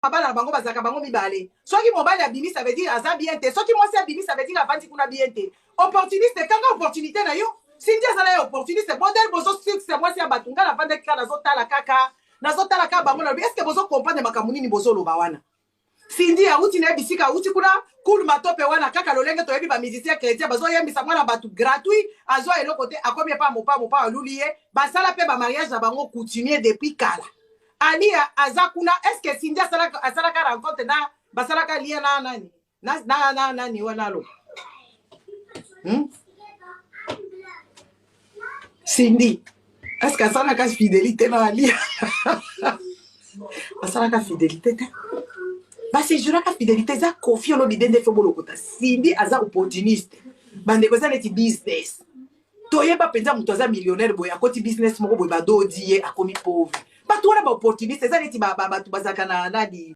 Mabala na bango bazalaka bango mibale. Soki mobali abimi, ça veut dire aza bien te. Soki mwasi abimi, ça veut dire avandi kuna bien te. Opportuniste, kanga opportunité na yo. Cindy azala ye opportuniste. Modèle bozo succès mwasi ya bato. Ngai navandaki kaka, nazotala kaka, nazotala kaka bango. Nalobi: est ce que bozocomprendre makambo nini bozoloba wana? Cindy awuti na ye bisika awuti kuna, kulu matope wana kaka lolenge toyebi bamusicien chrétien bazoyembisa mwana bato gratuit, azwa eloko te. Akomi epa mopa, mopa aluli ye. Basala mpe bamariage na bango coutumier depuis kala. Alia aza kuna. Est ce que Cindy asalaka rencontre na basalaka lien na nani na nani wana alo, Cindy, est ce que asalaka fidélité na Alia? Asalaka fidélité te, basejuraka fidélité. Eza Kofi Olomide nde fe bolokota. Cindy aza opportuniste, bandeko. Eza neti business. Toyeba mpenza moto aza millionnaire boye, akoti business moko boye, badodi ye, akomi pauvre. Bato wana baopportuniste, eza neti bato bazalaka na nani.